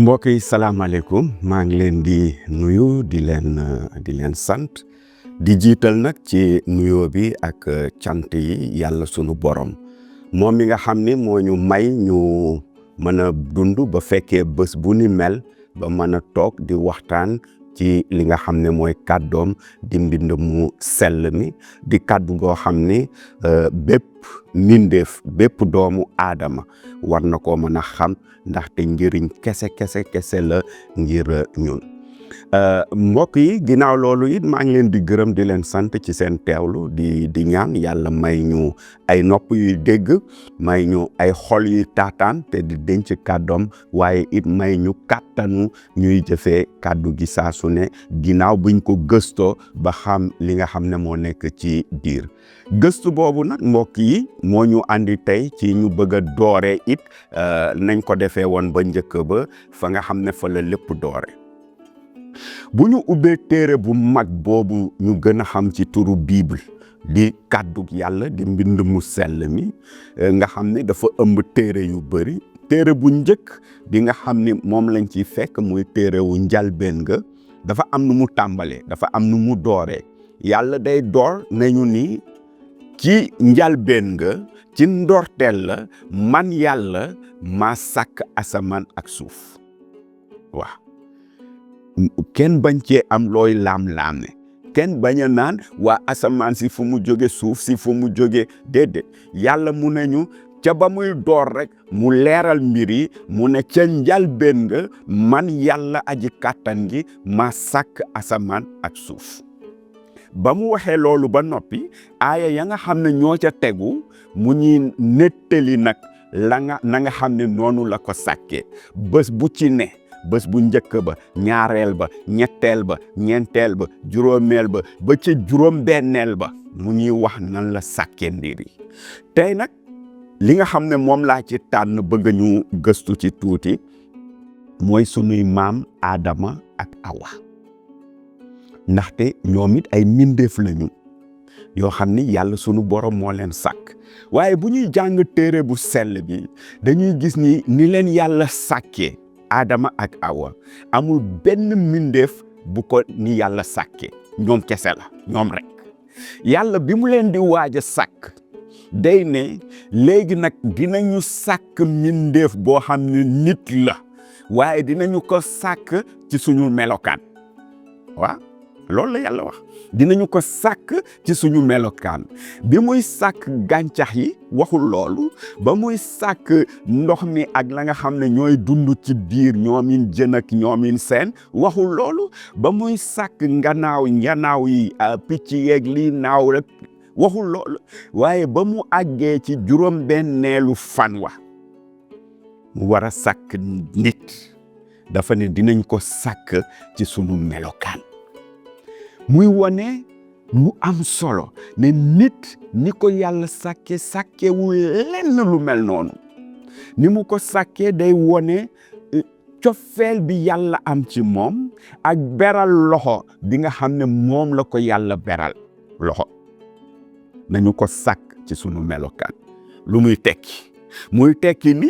mbokk yi salaamaaleykum maa ngi leen di nuyu di leen sant di jiital nag ci nuyoo bi ak cant yi yàlla sunu borom moom mi nga xam ni moo ñu may ñu mën a dund ba fekkee bés bu ni mel ba mën a toog di waxtaan ci li nga xam ne mooy kàddoom di mbind mu sell mi di kàddu goo xam ni bépp mbindeef bépp doomu aadama war na koo mën a xam ndaxte njëriñ kese la ngir ñun mbokk yi ginnaaw loolu it maa ngi leen di gërëm di leen sant ci seen teewlu di ñaan yàlla may ñu ay nopp yuy dégg may ñu ay xol yuy taataan te di denc kàddoom waaye it may ñu kàttanu ñuy jëfee kàddu gi saa su ne ginnaaw buñ ko gëstoo ba xam li nga xam ne moo nekk ci biir gëstu boobu nag mbokk yi moo ñu andi tey ci ñu bëgg a doore it nañ ko defee woon ba njëkk ba fa nga xam ne fa la lépp doore bu ñu ubbee téere bu mag boobu ñu gën a xam ci turu Bible di kàddu yàlla di mbind mu sell mi nga xam ne dafa ëmb téere yu bëri téere bu njëkk di nga xam ni moom lañ ci fekk muy téere wu njalbeen nga dafa am nu mu tàmbalee dafa am nu mu dooree yàlla day door nañu ni ci njalbeen nga ci ndorteel la man yàlla maa sàkk asamaan ak suuf waaw kenn bañ cee am looy laam-laam ne kenn bañ a naan waa asamaan si fu mu jóge suuf si fu mu jóge déedéet yàlla mu ne ñu ca ba muy door rek mu leeral mbir yi mu ne ca njalbeen nga man yàlla aji kàttan gi ma sàkk asamaan ak suuf ba mu waxee loolu ba noppi aaya ya nga xam ne ñoo ca tegu mu ñuy nettali nag na nga xam ne noonu la ko sàkkee bés bu ci ne bés bu njëkk ba ñaareel ba ñetteel ba ñeenteel ba juróomeel ba ba ca juróom-benneel ba mu ñuy wax nan la sàkkee mbir yi tey nag li nga xam ne moom laa ci tànn bëgg ñu gëstu ci tuuti mooy sunuy maam Adama ak Awa ndaxte ñoom it ay mbindeef lañu yoo xam ni yàlla sunu borom moo leen sàkk waaye bu ñuy jàng téere bu sell bi dañuy gis ni leen yàlla sàkkee Adama ak Awa amul benn mbindeef bu ko ni yàlla sàkkee ñoom kese la ñoom rek yàlla bi mu leen di waaj a sàkk day ne léegi nag dinañu sàkk mbindeef boo xam ne nit la waaye dinañu ko sàkk ci suñu melokaan waaw loolu la yàlla wax dinañu ko sàkk ci suñu melokaan bi muy sàkk gàncax yi waxul loolu ba muy sàkk ndox mi ak la nga xam ne ñooy dund ci biir ñoomin jën ak ñoomin seen waxul loolu ba muy sàkk njanaaw yi picc yeeg lii naaw rek waxul loolu waaye ba mu àggee ci juróom-benneelu fan wa mu war a sàkk nit dafa ne dinañ ko sàkk ci sunu melokaan muy wone lu am solo ne nit ni ko yàlla sàkkewul lenn lu mel noonu ni mu ko sàkkee day wone cofeel bi yàlla am ci moom ak beral loxo bi nga xam ne moom la ko yàlla beral loxo nañu ko sàkk ci sunu melokaan lu muy tekki ni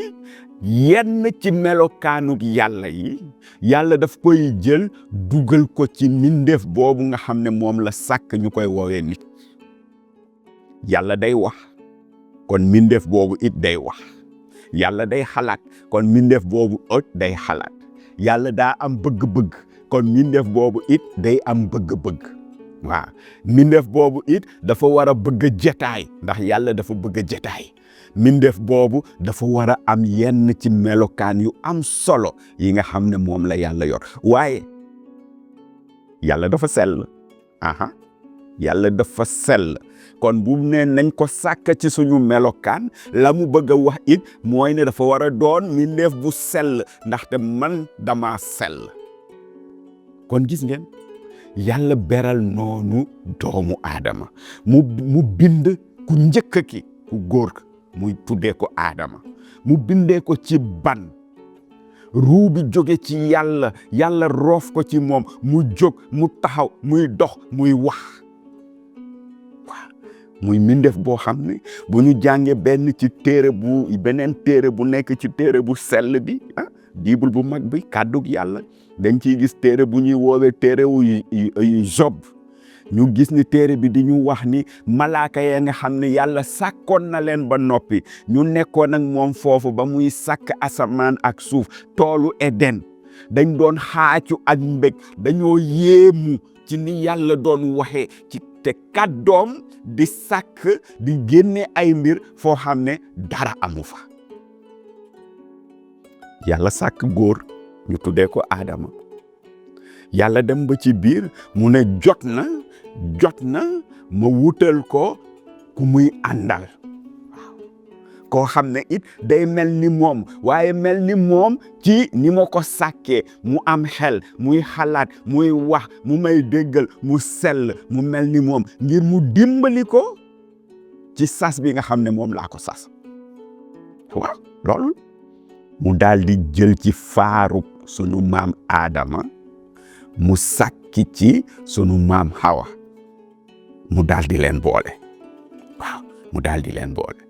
yenn ci melokaanuk yàlla yi yàlla daf koy jël dugal ko ci mbindeef boobu nga xam ne moom la sàkk ñu koy woowee nit yàlla day wax kon mbindeef boobu it day wax yàlla day xalaat kon mbindeef boobu it day xalaat yàlla daa am bëgg-bëgg kon mbindeef boobu it day am bëgg-bëgg waaw mbindeef boobu it dafa war a bëgg jataay ndax yàlla dafa bëgg jataay mbindeef boobu dafa war a am yenn ci melokaan yu am solo yi nga xam ne moom la yàlla yor waaye yàlla dafa sell yàlla dafa sell kon bu ne nañ ko sàkk ci suñu melokaan la mu bëgg a wax it mooy ne dafa war a doon mbindeef bu sell ndaxte man dama sell kon gis ngeen yàlla beral noonu doomu aadama mu bind ku njëkk ki ku góor muy tuddee ko Adama mu bindee ko ci ban ruu bi jóge ci yàlla roof ko ci moom mu jóg mu taxaw muy dox muy wax waaw muy mbindeef boo xam ne bu ñu jàngee beneen téere bu nekk ci téere bu sell bi Bible bu mag bi kàddug yàlla dañ ciy gis téere bu ñuy woowee téere wu Job ñu gis ni téere bi di ñu wax ni malaaka ya nga xam ne yàlla sàkkoon na leen ba noppi ñu nekkoon ak moom foofu ba muy sàkk asamaan ak suuf toolu Eden dañ doon xaacu ak mbég dañoo yéemu ci ni yàlla doon waxee ci te kàddoom di sàkk di génne ay mbir foo xam ne dara amu fa yàlla sàkk góor ñu tuddee ko Adama yàlla dem ba ci biir mu ne jot na ma wutal ko ku muy àndal koo xam ne it day mel ni moom waaye mel ni moom ci ni ma ko sàkkee mu am xel muy xalaat muy wax mu may déggal mu sell mu mel ni moom ngir mu dimbali ko ci sas bi nga xam ne moom laa ko sas waaw loolu mu daal di jël ci faaru sunu maam Adama mu sàkki ci sunu maam Hawa mu daal di leen boole waaw mu daal di leen boole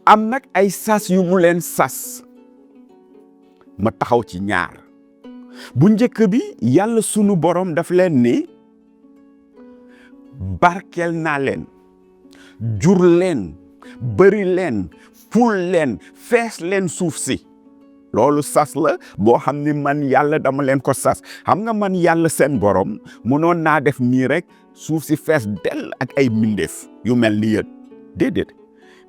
am nag ay sas yu mu leen sas ma taxaw ci ñaar bu njëkk bi yàlla sunu borom daf leen ni barkeel naa leen jur leen bëri leen ful leen fees leen suuf si loolu sas la boo xam ni man yàlla dama leen ko sas xam nga man yàlla seen borom mënoon naa def nii rek suuf si fees del ak ay mbindeef yu mel ni yéen déedéet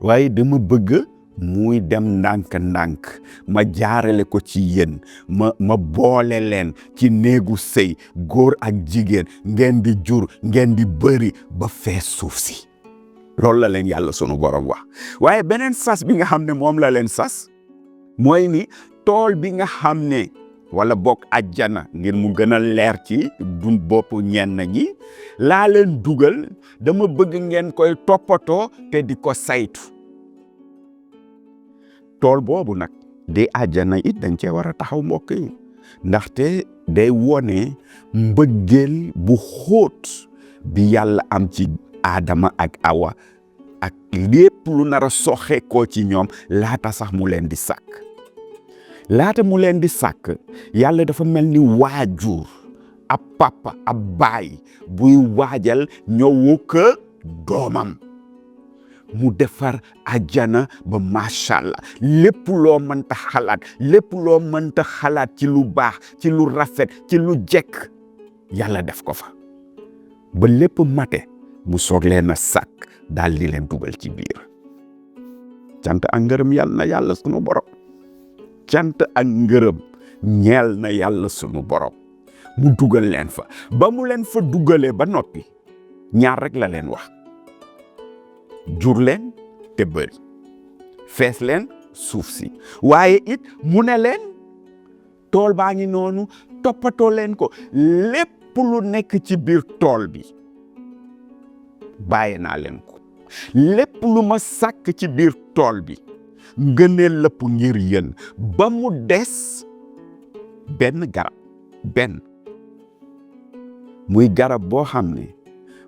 waaye dama bëgg muy dem ndànk-ndànk ma jaarale ko ci yéen ma boole leen ci néegu sëy góor ak jigéen ngeen di jur ngeen di bëri ba fees suuf si loolu la leen yàlla sunu borom wax waaye beneen sas bi nga xam ne moom la leen sas mooy ni tool bi nga xam ne wala bokk àjjana ngir mu gën a leer ci dun bopp ñenn ñi laa leen dugal dama bëgg ngeen koy toppatoo te di ko saytu tool boobu nag di àjjana it dañ cee war a taxaw mbokk yi ndaxte day wone mbëggeel bu xóot bi yàlla am ci Adama ak Awa ak lépp lu nar a soxe koo ci ñoom laata sax mu leen di sàkk laata mu leen di sàkk yàlla dafa mel ni waajur ab papa ab baay buy waajal ñëwu ko doomam mu defar àjjana ba macha allah lépp loo mënta xalaat ci lu baax ci lu rafet ci lu jekk yàlla def ko fa ba lépp mate mu soog leen a sàkk daal di leen dugal ci biir cant ak ngërëm yàlla na yàlla sunu borom cant ak ngërëm ñeel na yàlla sunu borom mu dugal leen fa ba mu leen fa dugalee ba noppi ñaar rek la leen wax jur leen te bëri fees leen suuf si waaye it mu ne leen tool baa ngi noonu toppatoo leen ko lépp lu nekk ci biir tool bi bàyyi naa leen ko lépp lu ma sàkk ci biir tool bi ngëneel lépp ngir yéen ba mu des benn garab muy garab boo xam ne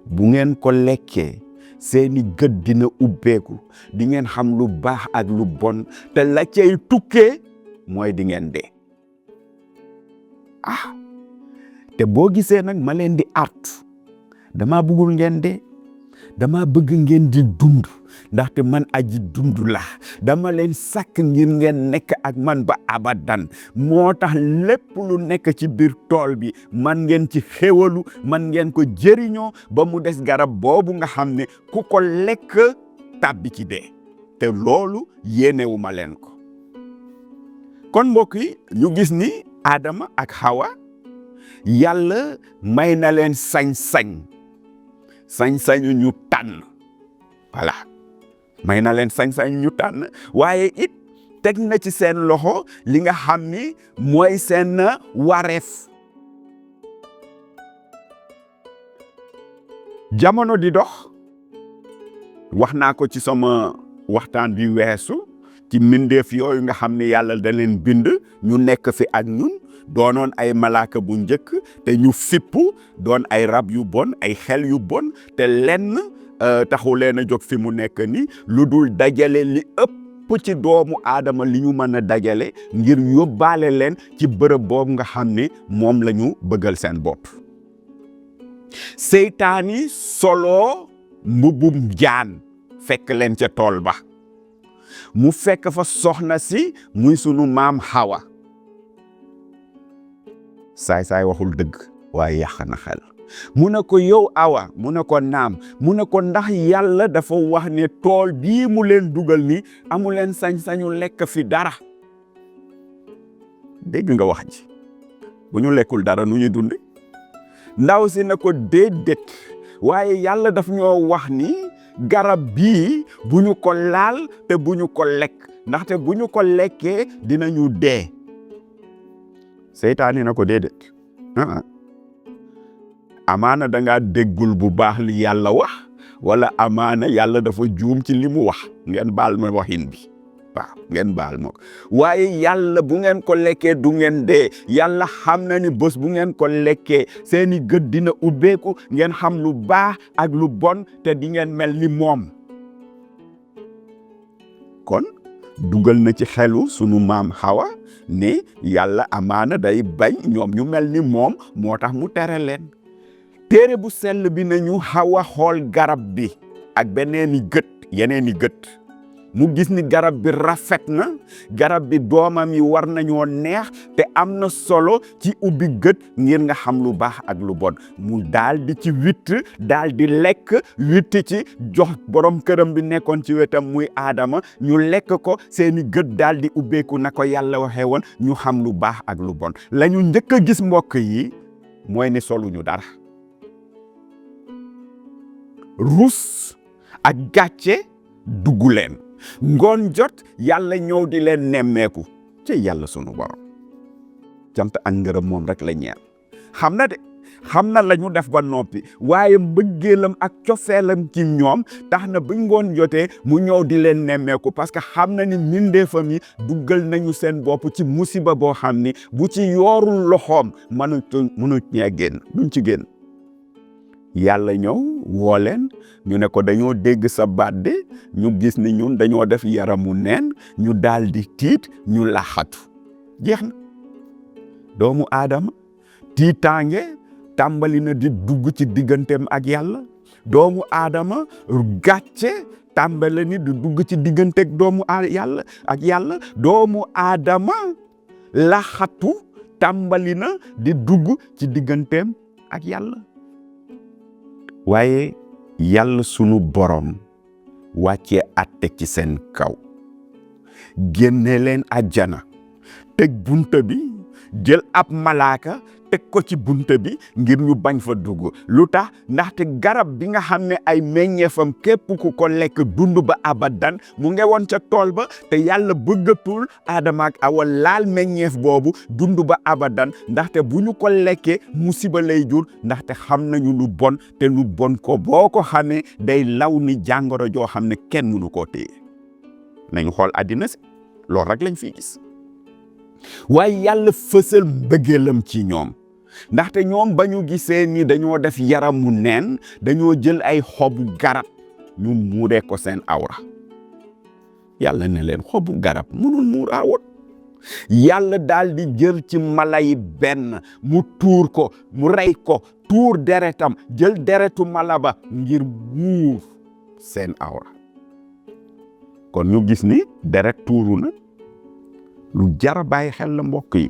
bu ngeen ko lekkee seeni gët dina ubbeeku di ngeen xam lu baax ak lu bon te la cay tukkee mooy di ngeen dee te boo gisee nag ma leen di artu dama bëggul ngeen dee dama bëgg ngeen di dund ndaxte man aji dund laa dama leen sàkk ngir ngeen nekk ak man ba abadan moo tax lépp lu nekk ci biir tool bi man ngeen ci xéwalu man ngeen ko jëriñoo ba mu des garab boobu nga xam ne ku ko lekk tàbbi ci dee te loolu yéenewu ma leen ko kon mbokk yi ñu gis ni Adama ak Hawa yàlla may na leen sañ-sañu ñu tànn voilà may na leen sañ-sañu ñu tànn waaye it teg na ci seen loxo li nga xam ni mooy seen wareef jamono di dox wax naa ko ci sama waxtaan bi weesu ci mbindeef yooyu nga xam ne yàlla da leen bind ñu nekk fi ak ñun doonoon ay malaaka bu njëkk te ñu fippu doon ay rab yu bon ay xel yu bon te lenn taxu leen a jóg fi mu nekk ni lu dul dajale li ëpp ci doomu aadama li ñu mën a dajale ngir yóbbaale leen ci bërëb boobu nga xam ni moom la ñu bëggal seen bopp. seytaan yi solo mbubbum jaan fekk leen ca tool ba mu fekk fa soxna si muy sunu maam Hawa. saay waxul dëgg waaye yàq na xel. mu ne ko yow Awa mu ne ko naam mu ne ko ndax yàlla dafa wax ne tool bii mu leen dugal ni amu leen sañ-sañu lekk fi dara. dégg nga wax ji bu ñu lekkul dara nu ñuy dundi. ndaw si ne ko déedéet waaye yàlla daf ñoo wax ni garab bii bu ñu ko laal te bu ñu ko lekk ndaxte bu ñu ko lekkee dinañu dee. seytaane na ko déedéet. amaana da ngaa déggul bu baax li yàlla wax wala amaana yàlla dafa juum ci li mu wax ngeen baal ma waxin bi waaw ngeen baal ma ko waaye yàlla bu ngeen ko lekkee du ngeen dee yàlla xam na ni bés bu ngeen ko lekkee seeni gët dina ubbeeku ngeen xam lu baax ak lu bon te di ngeen mel ni moom. kon dugal na ci xelu sunu maam Hawa ne yàlla amaana day bañ ñoom ñu mel ni moom moo tax mu tere leen. téere bu sell bi nañu Hawa xool garab bi ak yeneeni gët mu gis ni garab bi rafet na garab bi doomam yi war nañoo neex te am na solo ci ubbi gët ngir nga xam lu baax ak lu bon mu daal di ci witt daal di lekk witti ci jox borom këram bi nekkoon ci wetam muy Adama ñu lekk ko seeni gët daal di ubbeeku na ko yàlla waxee woon ñu xam lu baax ak lu bon la ñu njëkk a gis mbokk yi mooy ne soluñu dara. rus ak gàcce dugg leen ngoon jot yàlla ñëw di leen nemmeeku ci yàlla sunu borom cant ak ngërëm moom rek la ñeel xam na la ñu def ba noppi waaye mbëggeelam ak cofeelam ci ñoom tax na bu ngoon jotee mu ñëw di leen nemmeeku parce que xam na ni mbindeefam yi duggal nañu seen bopp ci musiba boo xam ni bu ci yoorul loxoom mënu ñee génn duñ ci génn. yàlla ñëw woo leen ñu ne ko dañoo dégg sa baat de ñu gis ni ñun dañoo def yaramu neen ñu daal di tiit ñu laxatu jeex na. doomu aadama tiitaange tàmbali na di dugg ci digganteem ak yàlla doomu aadama gàcce tàmbali ni di dugg ci digganteeg yàlla doomu aadama laxatu tàmbali na di dugg ci digganteem ak yàlla. waaye yàlla sunu borom wàccee àtte ci seen kaw génne leen àjjana teg bunta bi jël ab malaaka teg ko ci bunta bi ngir ñu bañ fa dugg lu tax ndaxte garab bi nga xam ne ay meññeefam képp ku ko lekk dund ba abadan mu nge woon ca tool ba te yàlla bëggatul Adama ak Awa laal meññeef boobu dund ba abadan ndaxte bu ñu ko lekkee musiba lay jur ndaxte xam nañu lu bon te lu bon ko boo ko xamee day law ni jàngoro joo xam ne kenn mënu koo téye nañu xool àddina si loolu rek lañ fiy gis. waaye yàlla fësal mbëggeelam ci ñoom ndaxte ñoom ba ñu gisee ni dañoo def yaramu neen dañoo jël ay xobu garab ñu muuree ko seen awra yàlla ne leen xobu garab mënul muur awra yàlla daal di jël ci mala yi benn mu tuur ko mu rey ko tuur deretam jël deretu mala ba ngir muur seen awra kon ñu gis ni deret tuuru na lu jara bàyyi xel la mbokk yi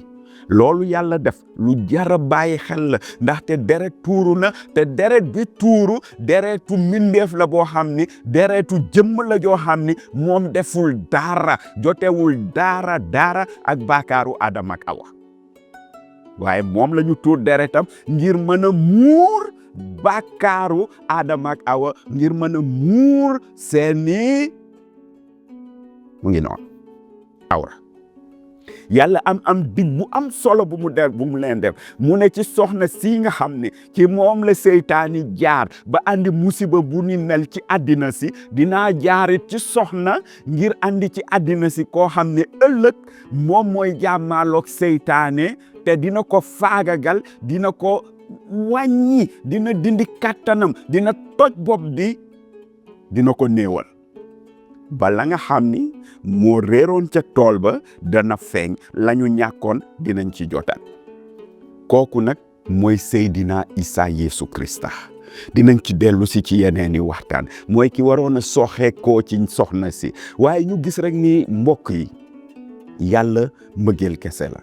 loolu yàlla def lu jara bàyyi xel la ndaxte deret tuuru na te deret bi tuuru deretu mbindeef la boo xam ni deretu jëmm la joo xam ni moom deful dara jotewul dara ak baakaaru Adama ak Awa waaye moom la ñu tuur deretam ngir mën a muur baakaaru Adama ak Awa ngir mën a muur seeni mu ngi noonu awra yàlla am dig bu am solo bu mu leen def mu ne ci soxna si nga xam ne ci moom la seytaani jaar ba andi musiba bu ni mel ci àddina si dinaa jaarit ci soxna ngir andi ci àddina si koo xam ne ëllëg moom mooy jàmmaaloog seytaane te dina ko faagagal dina ko wàññi dina dindi kàttanam dina toj bopp bi dina ko néewal ba la nga xam ni moo réeroon ca tool ba dana feeñ la ñu ñàkkoon dinañ ci jotaat kooku nag mooy Seydina Isa Yeesu Krista dinañ ci dellu si ci yeneeni waxtaan mooy ki waroon a soxee koo ci soxna si waaye ñu gis rek ni mbokk yi yàlla mbëggeel kese la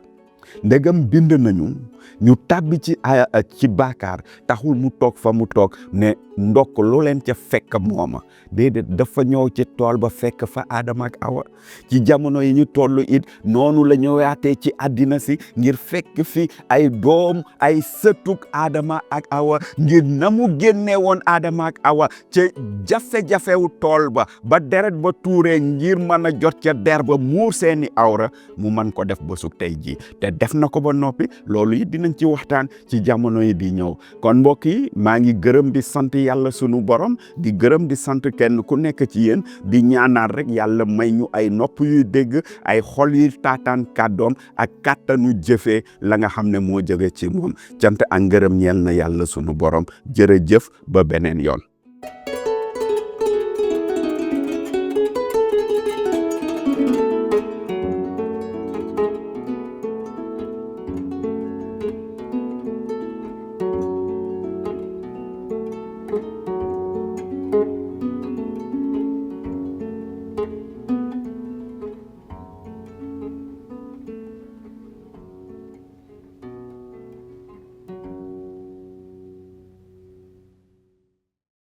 ndegam bind nañu ñu tàbbi ci baakaar taxul mu toog fa mu toog ne ndokk lu leen ca fekk mooma déedéet dafa ñëw ci tool ba fekk fa Adama ak Awa ci jamono yi ñu toll it noonu la ñëwaatee ci àddina si ngir fekk fi ay doom ay sëtuk Adama ak Awa ngir na mu génnee woon Adama ak Awa ca jafe-jafewu tool ba deret ba tuuree ngir mën a jot ca der ba muur seeni awra mu mën ko def ba su tey ji te def na ko ba noppi loolu it dinañ ci waxtaan ci jamono yi di ñëw kon mbokk yi maa ngi gërëm di sant yàlla sunu borom di gërëm di sant kenn ku nekk ci yéen di ñaanal rek yàlla may ñu ay nopp yuy dégg ay xol yuy taataan kàddoom ak kàttanu jëfee la nga xam ne moo jóge ci moom cant ak ngërëm ñeel na yàlla sunu borom jërëjëf ba beneen yoon